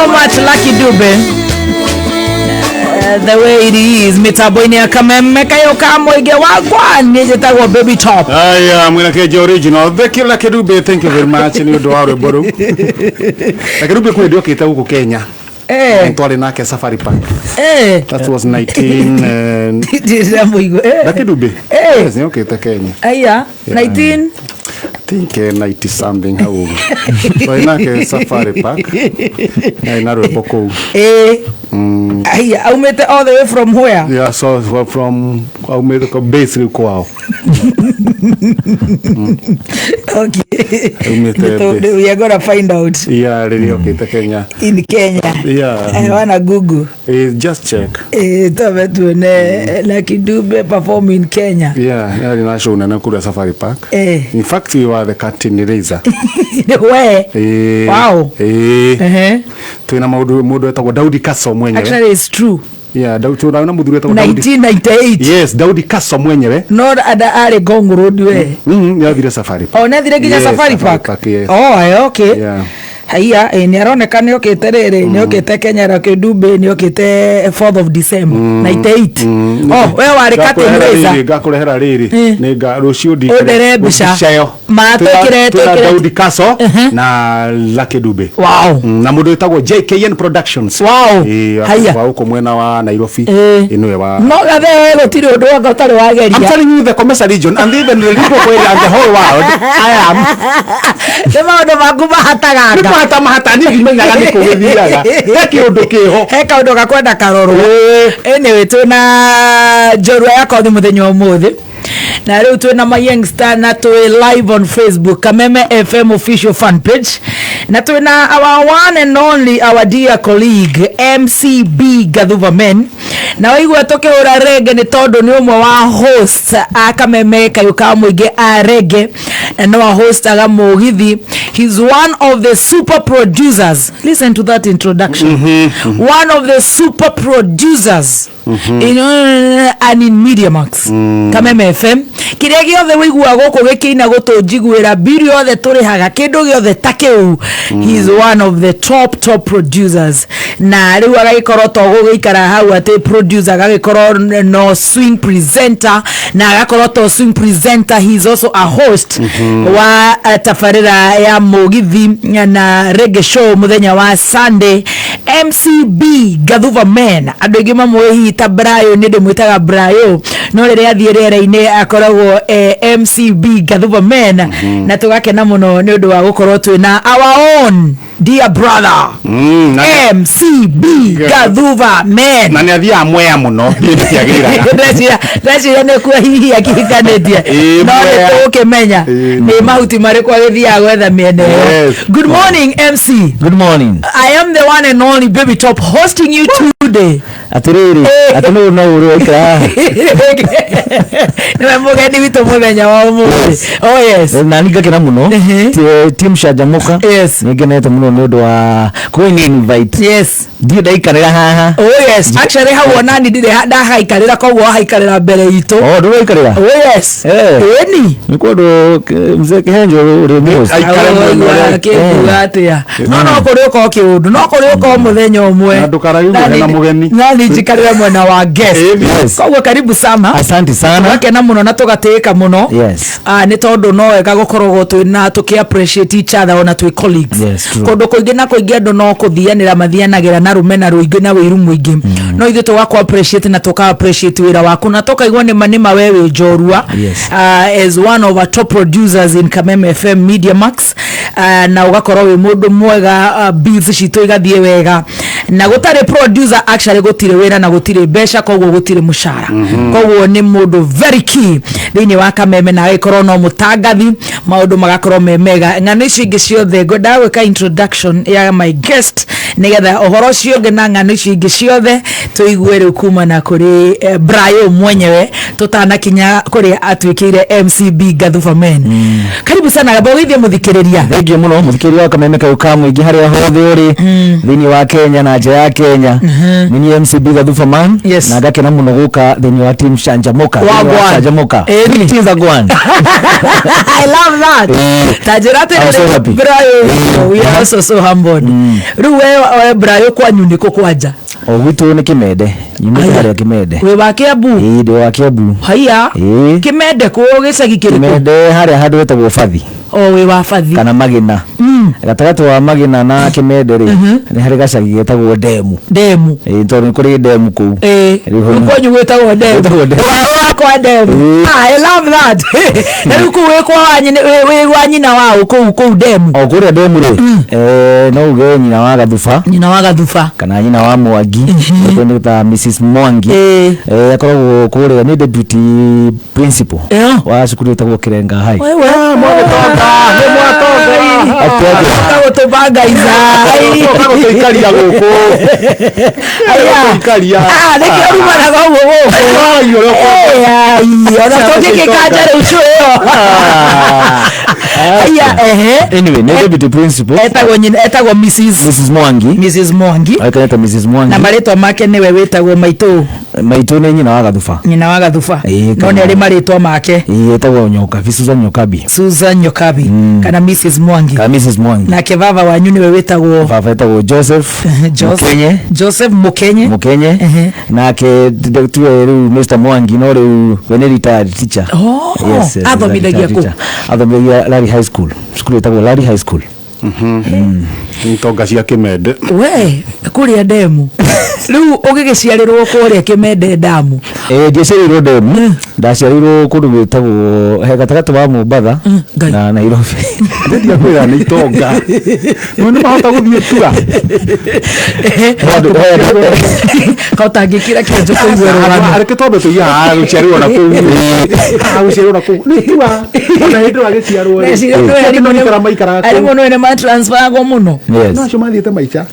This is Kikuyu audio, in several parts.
So much, Lucky Dube. The way it is mitambo-inĩ ya Kameme Kayũ ka Mũingĩ wakwa nĩ njĩtagwo Baby Top. Aya, mwina keje original. Thank you, Lucky Dube. Thank you very much nĩ ũndũ wa rwĩmbo rũu. Lucky Dube kwĩ hĩndĩ okĩte gũkũ Kenya. Twarĩ nake Safari Park. That was 19 Ndĩramũigua. Lucky Dube. Yes, nĩ okĩte Kenya. Aya, 19 I think 90 something hau ũguo. Twarĩ nake Safari Park. Yarĩ na rwĩmbo kũu. Aya, aumĩte all the way from where? Yeah, so from aumĩte kwa base rĩu kwao. Okay. Aumĩte base. We are gonna find out. Yeah, rĩrĩa okĩte Kenya. In Kenya. Yeah. I wanna Google. Just check. Tuame tuone Lucky Dube perform in Kenya. Yeah, yarĩ na show nene kũrĩa Safari Park. In fact, we were the curtain raiser. We. Wow. Twĩna maũndũ mũndũ etagwo Daudi Kaso mwenyewe. Actually, it's true. Yeah, Daudi twĩna mũthuri etagwo Daudi. 1998. Yes, Daudi Kaso mwenyewe. No ada arĩ Ngong Road we. Nĩathire Safari Park. Oh, nĩathire nginya Yes, Safari Park. Park, yes. Oh, okay. Yeah. Haiya, nĩ aroneka nĩ okĩte rĩrĩ, nĩ okĩte Kenya Lucky Dube nĩ okĩte 4th of December 98. Oh, we warĩ curtain raiser. Ngakũrehera rĩrĩ. Nĩ nga rũciũ ndi. Ũndere mbica. Mbica ĩyo. Ma, Twĩna twĩkĩre- Daudi Kaso na Lucky Dube. Wow. Na mũndũ wĩtagwo JKN Productions. Wow. Haiya. Wa gũkũ mwena wa Nairobi. Ĩnĩwe wa No gathe we gũtirĩ ũndũ wanga ũtarĩ wageria. I'm telling you, the Comesa region and even the Limpopo area and the whole world, I am. Nĩ maũndũ maku mahataganga. Nĩ kũhata mahata, niĩ ndimenyaga nĩ kũ gĩthiaga. He kĩũndũ kĩho. He kaũndũ gakwenda karorwo. Anyway, twĩna njorua ya kothi mũthenya wa ũmũthĩ na rĩu twĩna my youngster na twĩ live on Facebook, Kameme FM official fan page, na twĩna our one and only, our dear colleague MCB Gathuva Men. Na waigua tũkĩhũra rege nĩ tondũ nĩ ũmwe wa host a Kameme Kayũ ka Mũingĩ a rege na no ahostaga mũgithi. He's one of the super producers. Listen to that introduction. One of the super producers in and in Mediamax, Kameme FM, kĩrĩa gĩothe wĩiguaga gũkũ gĩkĩina gũtũnjiguĩra mbiri yothe tũrĩhaga kĩndũ gĩothe ta kĩu, he is one of the top top producers. Na rĩu agagĩkorwo to gũgĩikara hau atĩ producer, agagĩkorwo no swing presenter, na agakorwo to swing presenter, he is also a host wa tabarĩra ya mũgithi na reggae show mũthenya wa Sunday. MCB Gathuva Man, andũ aingĩ mamũĩ hihi ta Brayo, nĩ ndĩmwĩtaga Brayo, no rĩrĩa athiĩ rĩera-inĩ akoragwo MCB Gathuva Man. Na tũgakena mũno nĩ ũndũ wa gũkorwo twĩna our own dear brother MCB Gathuva Man. Na nĩ athiaga Mwea mũno, niĩ ndiciagĩraga. Ndeciria nĩ kuo hihi akihikanĩtie, no nĩ Mwea. tũgũkĩmenya nĩ mahuti marĩkũ agĩthiaga gwetha mĩena ĩyo. Yes. Good morning, MC. Good morning. I am the one and only Baby Top hosting you today. Atiriri, atĩ nũ no ũrĩ waikara haha. Nĩwe mũgeni witũ mũthenya wa ũmũthĩ. Oh yes. Na nĩ ngakena mũno. Team Canjamũka. Nĩ ngenete mũno nĩ ũndũ wa kũni invite. Ndirĩ ndaikarĩra haha. Oh yes. Actually hau onani ndirĩ ndahaikarĩra, koguo wahaikarĩra mbere itũ. Oh, ndũraikarĩra? Oh yes. Ĩni. Nĩ kũndũ mzee Kĩhenjo ũrĩ mũhost. Aikare mwena ũrĩa- Kĩnguga atĩa? No kũrĩ ũka kĩũndũ, no kũrĩ ũka mũthenya ũmwe. Na ndũkaraigue hena mũgeni. Nani njikarĩre mwena wa guest. Yes. Koguo karibu sana. Asante sana. Tũgakena mũno na tũgatĩĩka mũno. Ah, nĩ tondũ no wega gũkoragwo twĩna tũkĩ appreciate each other ona twĩ colleagues. Yes, true. Kũndũ kũingĩ na kũingĩ andũ no kũthianĩra mathianagĩra na rũmena rũingĩ na wĩiru mũingĩ, no ithuĩ tũgakũ appreciate na tũka appreciate wĩra waku na tũkaigua nĩma nĩma we wĩ njorua. As one of our top producers in Kameme FM Media Max, na ũgakorwo wĩ mũndũ mwega, bills citũ igathiĩ wega, na gũtarĩ producer actually gũtirĩ wĩra na gũtirĩ mbeca, koguo gũtirĩ mũcara. Koguo nĩ mũndũ very key thĩinĩ wa Kameme na agĩkorwo no mũtangathi, maũndũ magakorwo me mega. Ng'ano icio ingĩ ciothe ngwendaga gwĩka introduction ya my guest nĩgetha ũhoro ũcio ũngĩ na ng'ano icio ingĩ ciothe tũigue rĩu kumana kũrĩ Brayo mwenyewe tũtanakinya kũrĩa atuĩkĩire MCB Gathuba Man. Karibu sana, gamba ũgeithie mũthikĩrĩria. Thengiũ mũno mũthikĩrĩria wa Kameme Kayũ ka Mũingĩ harĩa hothe ũrĩ thĩinĩ wa Kenya na Na nja ya Kenya. Nĩ niĩ MC Big Thufaman. Yes. Na ngakena mũno gũka thĩinĩ wa team Canjamuka. Wagwan. Thĩinĩ wa Canjamuka. Ĩni. Team Zagwan. I love that. Ta njĩra I'm so atĩrĩrĩ happy. Brayo, we are also so humbled. Rĩu we Brayo, kwanyu nĩkũ kwanja? O gwitũ nĩ Kĩmende. Nyumĩte Aya. harĩa Kĩmende. Wĩ wa Kĩambu? Ĩĩ, ndĩ wa Kĩambu. Haiya. Ĩĩ. Kĩmende kũ, gĩcagi kĩrĩkũ? Kĩmende harĩa handũ hetagwo Bathi. O wĩ wa Bathi. Kana Magina. Gatagatĩ wa Magina na Kĩmende rĩ, nĩ harĩ gacagi getagwo Ndemu. Ndemu. Ĩĩ, tondũ nĩ kũrĩ ndemu kũu. Ĩĩ. Rĩu hau nĩho- Kwanyu gwĩtagwo Ndemu? Gwĩtagwo Ndemu. Wakwa Ndemu. Ĩĩ. Ah, I love that. Na rĩu kũu wĩ kwa wĩ kwa nyina wa ũ kũu Ndemu? O kũrĩa Ndemu rĩ, no uge nyina wa Gathuba. Nyina wa Gathuba. Kana nyina wa Mwangi. Nĩkĩo nĩ ta Mrs Mwangi. Akoragwo kũrĩa nĩ deputy principal wa cukuru ĩtagwo Kirenga High. Wewe. Nĩ mwatonga. Atĩ- Gũtũbangaiza. Ũka gũtũikaria gũkũ. Gũtũikaria. Ah, nĩkĩo rumanaga ũguo gũkũ. Waragia ũrĩa ũkwenda. Eh, ai, ona tũngĩgĩkanja rĩu cũ ĩyo. Aya, ehe. Anyway, nĩ deputy principal. Etagwo nyina, etagwo Mrs. Mrs Mwangi. Mrs Mwangi. Aĩkanĩte Mrs Mwangi. Na marĩtwa make nĩwe wĩtagwo maitũ? Maitũ nĩ nyina wa Gathuba. Nyina wa Gathuba. Ĩĩ, No kana- nĩ arĩ marĩtwa make? Ĩĩ, etagwo Nyokabi, Susan Nyokabi. Susan Nyokabi kana Mrs Mwangi. Kana Mrs Mwangi. Nake baba wanyu nĩwe wĩtagwo? Baba etagwo Joseph Mukenye. Joseph Mukenye. Mukenye. Nake tuwe rĩu Mr Mwangi, no rĩu we nĩ retired teacher. Oh, Yes, athomithagia retired kũ? teacher. Athomithagia Lari High School, cukuru ĩtagwo Lari High School. Itonga cia Kĩmende. We kũrĩa Ndemu, rĩu ũgĩgĩciarĩrwo kũrĩa Kĩmende Ndamu? Eh, ndiaciarĩirwo Ndemu, ndaciarĩirwo kũndũ gwĩtagwo he gatagatĩ wa Mombatha Ngai. na Nairobi. Ndendia kwĩra nĩ itonga. No nĩ mahota gũthiĩ tura. Kaũtangĩkira kĩonjo kũigua rũgano. Reke twambe tũiye haha gũciarĩrwo na kũu. Haha gũciarĩrwo na kũu. Nĩ tura. Ona hĩndĩ ĩyo agĩciarwo rĩ. Ndeciria nĩwe Arimũ maikara maikaraga kũu. arimũ nĩwe nĩmatransferagwo mũno. Yes. No acio mathiĩte maica.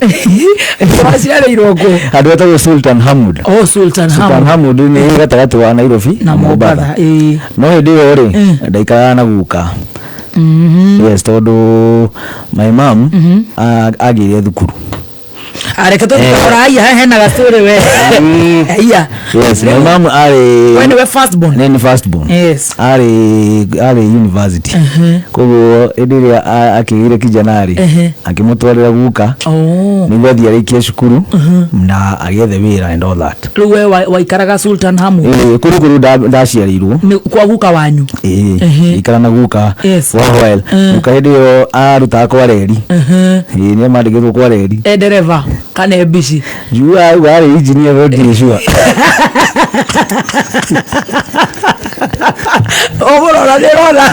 Waciarĩirwo kũ? Handũ hetagwo Sultan Hamud. Oh, Sultan Sultan Hamud. Hamud nĩ gatagatĩ wa Nairobi na Mombatha, ĩĩ. No hĩndĩ ĩyo rĩ, ndaikaraga na guka. Yes, tondũ my mom agĩire thukuru. Areke tũthiĩ haiya, hena gacũrĩ we. Haiya. Yes, my mom arĩ We nĩwe first born? Nĩ first born. Arĩ university, koguo hĩndĩ ĩrĩa akĩgĩire kijana rĩ, akĩmũtwarĩra guka nĩguo athiĩ arĩkie cukuru na agĩethe wĩra and all that. Rĩu we waikaraga Sultan Hamud? Ĩĩ, kũu ndaciarĩirwo. Nĩ kwa guka wanyu? Ĩĩ, ikara na guka for a while. Guka hĩndĩ ĩyo arutaga kwa reri. Ĩĩ, nĩ mandĩkĩtwo kwa reri. E ndereba kana e mbici? Njua auga arĩ engineer, no ndirĩ sure. Ũgũrora nĩrona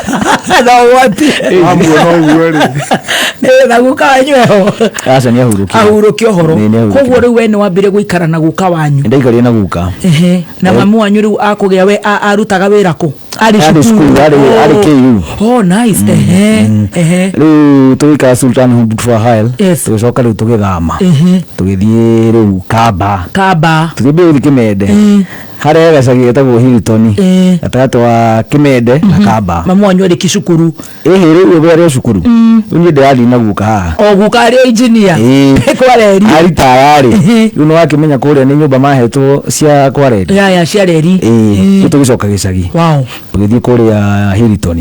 na ũgwati. Amuona ũguo rĩ. Na guka wanyu eho? Aca, nĩ ahurũkire. Ahurũke ũhoro. Nĩ ahurũkire. Koguo rĩu we nĩ wambire gũikara na guka wanyu? Ndaikarire na guka. Ehe. Na mamu wanyu rĩu akũgĩa we arutaga wĩra kũ? Arĩ Arĩ cukuru, arĩ KU. Oh, nice. Ehe ehe. Rĩu tũgĩikara Sultan Hamud for a while. Tũgĩcoka rĩu tũgĩthama, tũgĩthiĩ rĩu Kamba. Kamba. Tũkĩambia gũthiĩ Kĩmende, harĩa he gacagi getagwo Hilton, gatagatĩ wa Kĩmende na Kamba. Mamu wanyu arĩ kicukuru? Ĩhĩ, rĩu ũrĩa arĩ o cukuru, rĩu niĩ ndĩrathiĩ na guka haha. O guka arĩ o engineer? Ĩĩ. Kwa reri? Aritaya rĩ, rĩu nĩ wakĩmenya kũrĩa nĩ nyũmba mahetwo cia kwa reri. Ya cia reri. Ĩĩ, rĩu tũgĩcoka gĩcagi, tũgĩthiĩ kũrĩa Hilton.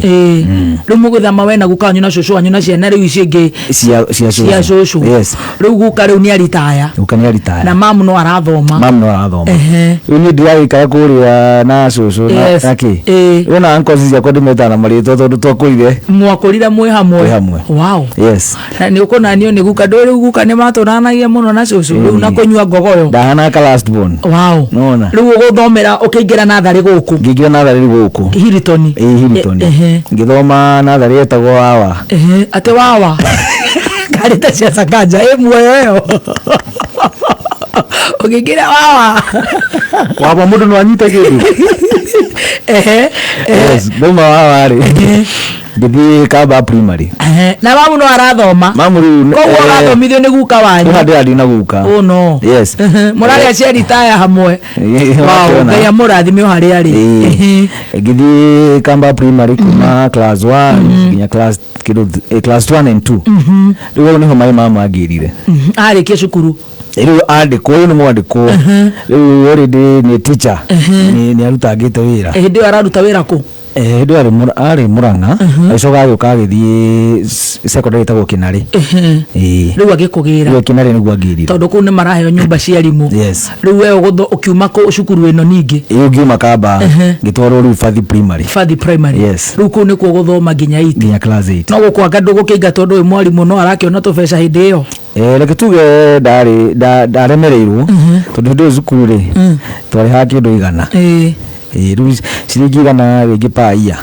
Rĩu mũgĩthama we na guka wanyu na cũcũ wanyu na ciana rĩu ici ingĩ? Cia Cia cũcũ. Yes. Rĩu guka rĩu nĩ aritaya? Guka nĩ aritaya. Na mamu no arathoma? Mamu no arathoma. Rĩu niĩ ndĩragĩikara kũrĩa na cũcũ na na kĩ. Rĩu na uncles ciakwa ndĩmetaga na marĩtwa tondũ twakũrire Mwakũrire mwĩ hamwe? Twĩ hamwe. Yes. Na nĩ ũkũnanio nĩ guka ndũĩ? Rĩu guka nĩ matũranagia mũno na cũcũ rĩu na kũnyua ngogoyo. Ndahanaga ka last born. Nona. Rĩu ũgũthomera ũkĩingĩra natharĩ gũkũ? Ngĩingĩra natharĩ gũkũ. Hilton? Ĩĩ, Hilton. Ngĩthoma natharĩ yetagwo Wawa. Ehe, atĩ wawa karĩ ta cia Sakanja ĩ muoyo ĩyo ũkĩingĩra wawa. Waba mũndũ no anyite kĩndũ. Ehe, ehe. Yes, ndauma Wawa rĩ, ngĩthiĩ Kamba Primary. Ehe, na mamu no arathoma? Mamu rĩu Koguo ũrathomithio nĩ guka wanyu? Rĩu ndĩrathiĩ na guka. Oh no. Yes. Ehe, mũrarĩa cia ritaya hamwe? Ĩĩ, Wow, wakĩona. Ngai amũrathime o harĩa arĩ. Ĩĩ. Ngĩthiĩ Kamba Primary kuma class 1 nginya class kĩndũ class 1 and 2. Rĩu hau nĩho my mama angĩrire. Arĩkia cukuru? Rĩu andĩkwo, rĩu nĩ mwandĩkwo, rĩu already nĩ teacher, nĩ arutangĩte wĩra. Hĩndĩ ĩyo araruta wĩra kũ? Hĩndĩ ĩyo arĩ Murang'a, agĩcoka agĩũka agĩthiĩ secondary ĩtagwo Kĩnarĩ. Ĩĩ. Rĩu agĩkũgĩra? Rĩu Kĩnarĩ nĩguo angĩrire. Tondũ kũu nĩ maraheo nyũmba cia arimũ. Yes. Rĩu we ũkiuma kũ cukuru ĩno ningĩ? Ĩyo ngiuma Kamba, ngĩtwarwo rĩu Bathi Primary. Bathi Primary. Yes. Rĩu kũu nĩkuo gũthoma nginya 8? Nginya class 8. No gũkwanga ndũgũkĩingatwo, ndũĩ mwarimũ no arakĩona tũbeca hĩndĩ ĩyo? Reke tuge ndarĩ ndaremereirwo, tondũ hĩndĩ ĩyo cukuru rĩ, twarĩhaga kĩndũ 100. Ĩĩ, rĩu ciringi 100 rĩngĩ paia,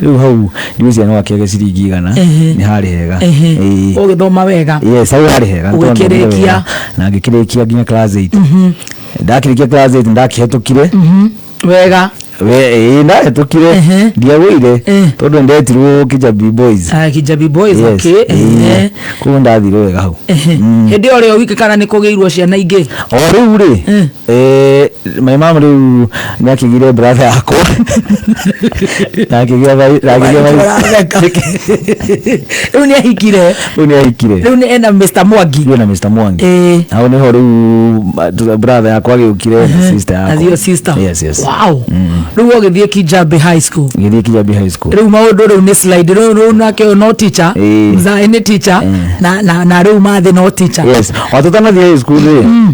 rĩu hau ndigwĩciria no akĩage ciringi 100. Nĩ harĩ hega. Ĩĩ. Ũgĩthoma wega? Yes, hau harĩ hega nĩ tondũ Ũgĩkĩrĩkia? wega. Na ngĩkĩrĩkia nginya class 8. Ndakĩrĩkia class 8, ndakĩhetũkire. Wega. Ĩĩ, ndahĩtũkire. Ndiagũire, tondũ ndetirwo Kijabi Boys. Ah, Kijabi Boys. Yes. Ĩĩ. Koguo ndathire wega hau. Hĩndĩ ĩyo rĩo wiki kana nĩ kũgĩirwo ciana ingĩ? O rĩu rĩ, my mom rĩu nĩ akĩgire brother yakwa na akĩgĩa na akĩgĩa. Ũratheka. Rĩu nĩ ahikire? Rĩu nĩ ahikire. Rĩu nĩ ena Mr Mwangi? Rĩu na Mr Mwangi. Hau nĩho rĩu brother yakwa agĩũkire na sister yakwa. Na your sister. Yes. Wow, rĩu ũgĩthiĩ Kijabe High School? Ngĩthiĩ Kijabi High School. Rĩu maũndũ rĩu nĩ slide, rĩu nake ũyũ no teacher. Mzae nĩ teacher na rĩu mathĩ no teacher. Yes, o tũtanathiĩ high school rĩ,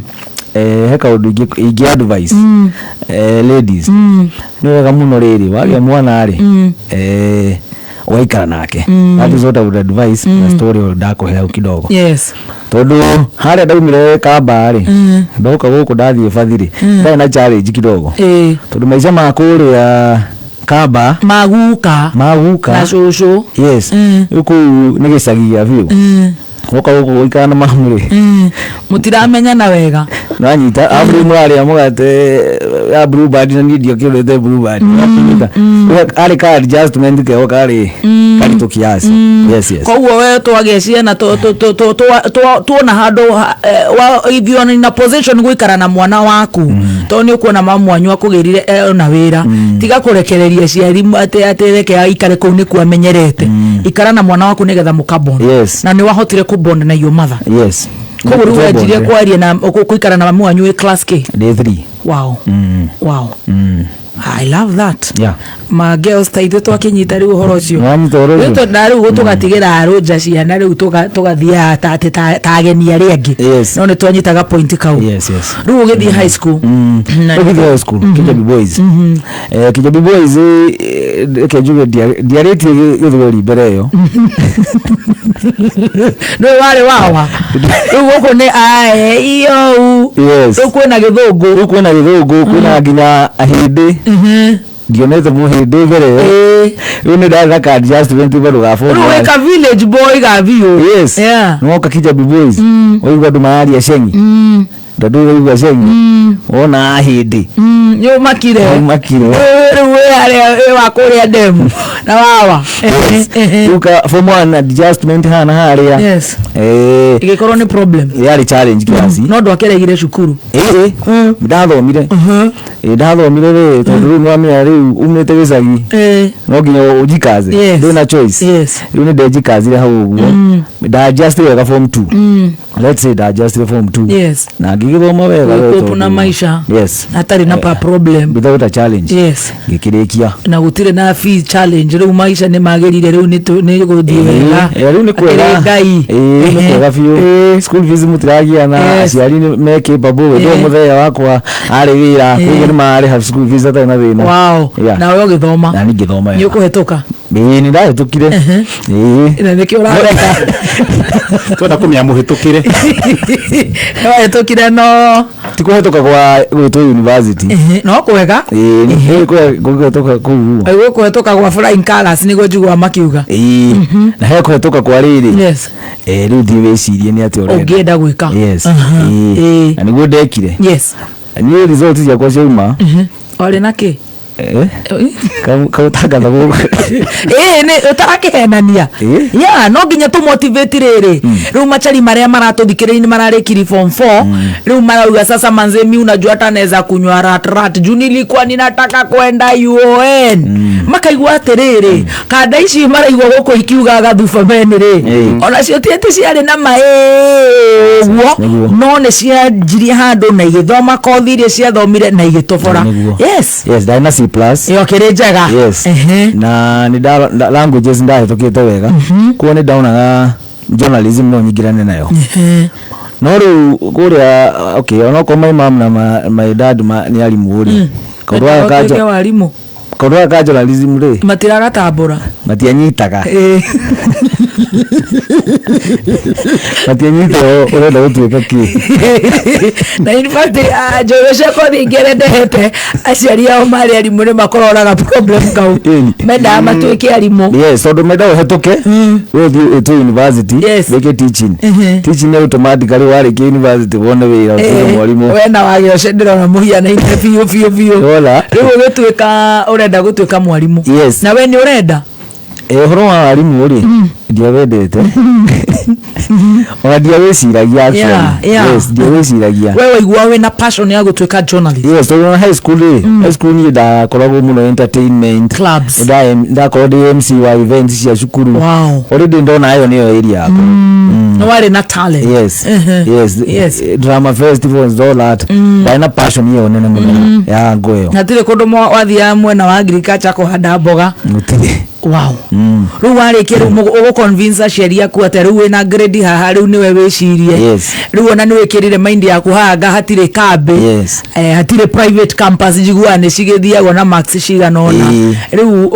he kaũndũ ingĩ advice ladies. Nĩ wega mũno rĩrĩ wagĩa mwana rĩ, ũgaikara nake. That is what I would advise, na story ĩyo ndakũhe hau kidogo. Tondũ harĩa ndaumire Kamba rĩ, ndoka gũkũ ndathiĩ Bathi rĩ, ndarĩ na challenge kidogo, tondũ maica ma kũrĩa Kamba maguka maguka na cũcũ. Yes. Rĩu kũu nĩ gĩcagi gĩa biũ. Woka gũkũ gũikara na mamu rĩ, Mũtiramenyana wega. Nanyita arabu rĩu mũrarĩa mũgate ya Blue Band na niĩ ndiakĩũrĩte Blue Band. Nanyita arĩ ka adjustment keho karĩ karitũ kiasi. Yes. Koguo we twagĩa ciana tuona handũ if you are in a position gũikara na mwana waku, tondũ nĩ ũkuona mamu wanyu akũgĩrire ona wĩra, tiga kũrekereria ciari atĩ reke aikare kũu nĩkuo amenyerete. Ikara na mwana waku nĩgetha mũkabond. Na nĩ wahotire kũbond na your mother? Yes. Koguo rĩu wanjirie kwaria na gũikara na mamu wanyu wĩ class K? Day 3. Wow. I love that. Ma girls ta ithuĩ twakĩnyita rĩu ũhoro ũcio. Wanyita ũhoro ũcio? Rĩu na rĩu tũgatigĩra arũnja ciana, rĩu tũgathiaga ta atĩ ta ageni arĩa angĩ. No nĩ twanyitaga point kau. Yes. Rĩu ũgĩthiĩ high school? Ũgĩthiĩ high school, Kijabi Boys. Kijabi Boys, reke njuge ndiarĩtie gĩthweri mbere ĩyo. Nĩwe warĩ wawa, rĩu gũkũ nĩ ae iyo. Rĩu kwĩna gĩthũngũ. Rĩu kwĩna gĩthũngũ, kwĩna nginya ahĩndĩ. Ndionete mũhĩndĩ mbere ĩyo. Rĩu nĩ ndarĩ na ka adjustment bado ga form Rĩu one. wĩka village boy ga biũ. Yes. Nĩwoka Kijabi Boys, waigua andũ mararia cengi, tondũ waigua cengi wona ahĩndĩ. Nĩ ũmakire. Ũmakire. Rĩu wĩ harĩa wĩ wa kũrĩa ndemu na wawa. Rĩu ka form one adjustment hana harĩa. Ĩgĩkorwo nĩ problem. Yarĩ challenge kiasi. No ndwakĩregire cukuru? Ĩĩ, ndathomire. Ĩĩ, ndathomire rĩ, tondũ rĩu nĩwamenya rĩu umĩte gĩcagi, no nginya ũjikaze. Ndũrĩ na choice. Rĩu nĩ ndejikazire hau ũguo, nda adjust wega form 2. Let's say nda adjust form 2 na ngĩgĩthoma wega we. Gũkũpu na maica. Yes. Hatarĩ na pa problem. Without a challenge. Ngĩkĩrĩkia. Na gũtirĩ na fee challenge, rĩu maica nĩ magĩrire, rĩu nĩ gũthiĩ wega. Rĩu nĩ kwega. Akĩrĩ Ngai. Ĩĩ, nĩ kwega biũ. School fees mũtiragiana. Aciari nĩ me capable. Ndũ mũthenya wakwa arĩ wĩra, koguo nĩ mararĩha school fees atarĩ na thĩna. Nawe ũgĩthoma? Na niĩ ngĩthoma Nĩ wega. ũkũhetũka? Ĩĩ, nĩ ndahĩtũkire. Ĩĩ. Na nĩkĩo ũratheka. Twenda kũmenya mũhĩtũkĩre. Nĩwahĩtũkire no? Ti kũhetũka gwa gwĩtwo university. No kwega. Ĩĩ, nĩ kũhetũka kũu. Ĩĩ, kũhetũka gwa flying colours nĩguo njiguaga makiuga. Ĩĩ, na he kũhetũka kwa rĩrĩ. Rĩu thiĩ wĩcirie nĩ atĩa ũrenda. Ũngĩenda gwĩka. Yes. Ĩĩ. Na nĩguo ndekire. Niĩ result ciakwa ciauma. Warĩ na kĩ? Kaũtangatha gũkũ. Ĩĩ, nĩ ũtarakĩhenania. Ya no nginya tũ motivate rĩrĩ rĩu machari marĩa maratũthikĩrĩria nĩ mararĩkiri form 4, rĩu marauga, "Sasa manze, mi unajua hata naweza kunywa rat rat juu nilikuwa ninataka kwenda UoN." Makaigua atĩrĩrĩ, kanda ici maraigua gũkũ ikiuga gathubameni rĩ, onacio ti atĩ ciarĩ na maĩ ũguo. Nĩguo. No nĩ cianjirie handũ na igĩthoma kothi iria ciathomire na igĩtobora. Nĩguo. Yes. Yes, ndarĩ na C+. Ĩyo kĩrĩ njega. Yes. Na nĩ languages ndahĩtũkĩte wega, koguo nĩ ndaonaga journalism no nyingĩrane nayo. No rĩu kũrĩa, okay, onokorwo my mom na my dad nĩ arimũ rĩ, kaũndũ gaka ka Ũtuĩke warimũ. Kaũndũ gaka ka journalism rĩ, matiragatambũra. Matianyitaga, matianyitaga ũrenda gũtuĩka kĩ. Na in fact, njũĩ cia kothi ingĩ arĩa ndehete aciari ao marĩ arimũ nĩ makororaga problem kau. Mendaga matuĩke arimũ. Yes, tondũ menda ũhetũke we ũthiĩ ũtue university, wĩke teaching. Teaching nĩ automatically warĩkia university wone wĩra, ũtuĩke mwarimũ. We na wagĩa ũcio ndĩrona mũhianaine biũ biũ biũ. Wona? Rĩu ũgĩtuĩka ũrenda gũtuĩka mwarimũ. Yes. Na we nĩ ũrenda? Eh, ũhoro wa arimũ rĩ, ndiawendete, ona ndiawĩciragia actually. Yes, ndiawĩciragia. We waigua wĩna passion ya gũtuĩka journalist. Yes, tondũ ona high school rĩ, high school niĩ ndakoragwo mũno entertainment. Clubs. Ndakorwo ndĩ MC wa events cia cukuru. Already ndona ĩyo nĩyo area yakwa. Nĩ warĩ na talent. Yes. Yes. Drama festivals, all that, ndarĩ na passion ĩyo nene mũno ya ngo ĩyo. Hatirĩ kũndũ wathiaga mwena wa agriculture kũhanda mboga? Gũtirĩ. Wow. Rĩu warĩkia rĩu ũgũ convince aciari aku atĩa? Rĩu wĩna grade haha, rĩu nĩwe wĩcirie. Rĩu ona nĩ wĩkĩrire mind yaku haha nga hatirĩ kambĩ. Hatirĩ private campus njiguaga nĩ cigĩthiagwo na marks cigana ũna. Rĩu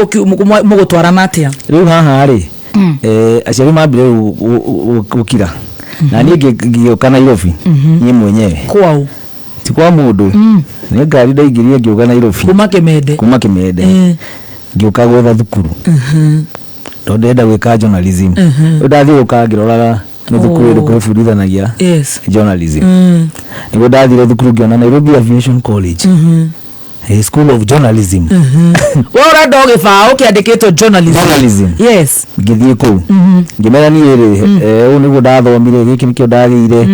mũgũtwarana atĩa? Rĩu haha rĩ, aciari mambire rĩu gũkira na niĩ ngĩũka Nairobi niĩ mwenyewe. Kwau? Ti kwa mũndũ, nĩ ngari ndaingĩrire ngĩũka Nairobi. Kuma Kĩmende? Kuma Kĩmende ngĩũka gwetha thukuru tondũ ndĩrenda gwĩka journalism. Rĩu ndathiĩ gũka ngĩroraga nĩ thukuru ĩrĩkũ ĩbundithanagia journalism. Nĩguo ndathire thukuru ngĩona Nairobi Aviation College, a school of journalism. We ũrenda o gĩbaũ kĩandĩkĩtwo journalism. Journalism. Ngĩthiĩ kũu ngĩmera niĩ rĩ, ũũ nĩguo ndathomire, gĩkĩ nĩkĩo ndagĩire,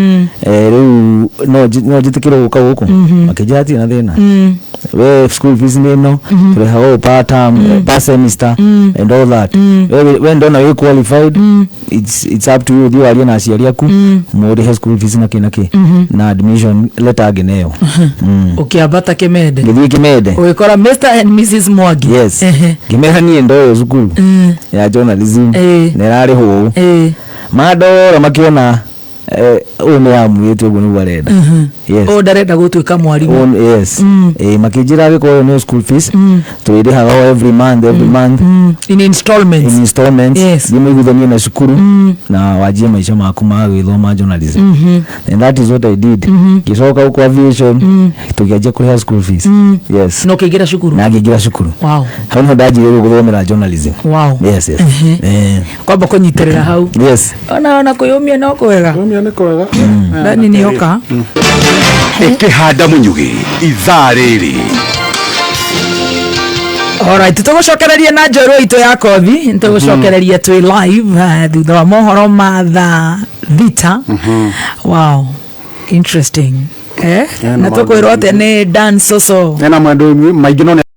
rĩu no njĩtĩkĩrwo gũka gũkũ? Makĩnjĩra hatirĩ na thĩna, we school fees nĩ ĩno tũrĩhaga ũũ per term, per semester and all that. We ndona wĩ qualified, it's up to you, ũthiĩ warie na aciari aku mũrĩhe school fees na kĩ na kĩ na admission letter ngĩneo. Ũkĩambata Kĩmende? Ngĩthiĩ Kĩmende. Ũgĩkora Mr and Mrs Mwangi? Yes. Ngĩmera niĩ ndoyo cukuru ya journalism na ĩrarĩhwo ũũ. Mandora makĩona, ũyũ nĩ amuĩte ũguo nĩguo arenda. Yes. Ũyũ ndarenda gũtuĩka mwarimũ. Ũyũ yes. Makĩnjĩra angĩkorwo ĩyo nĩyo school fees tũrĩrĩhaga o every month, every month. In installments. In installments. Thiĩ mũiguithanie na cukuru na wanjie maica maku ma gwĩthoma journalism, and that is what I did. Ngĩcoka gũkũ aviation, tũkĩanjia kũrĩha school fees, yes. Na ũkĩingĩra cukuru? Na ngĩingĩra cukuru. Hau niho ndanjirie rĩu gũthomera journalism. Yes. Kwamba kũnyitĩrĩra hau. Yes. Ona kwĩyũmia no kwega. Kwĩyũmia nĩ kwega. Ndani nĩoka. Ĩkĩhanda mũnyugĩ ithaa rĩrĩ. Alright, tũgũcokereria na njorua itũ ya kothi, tũgũcokereria twĩ live, thutha wa mohoro ma thaa 6. Wow, interesting, eh? Yeah, na no tũkwĩrwo atĩa nĩ Dan Soso? Ena maũndũ maingĩ no nĩ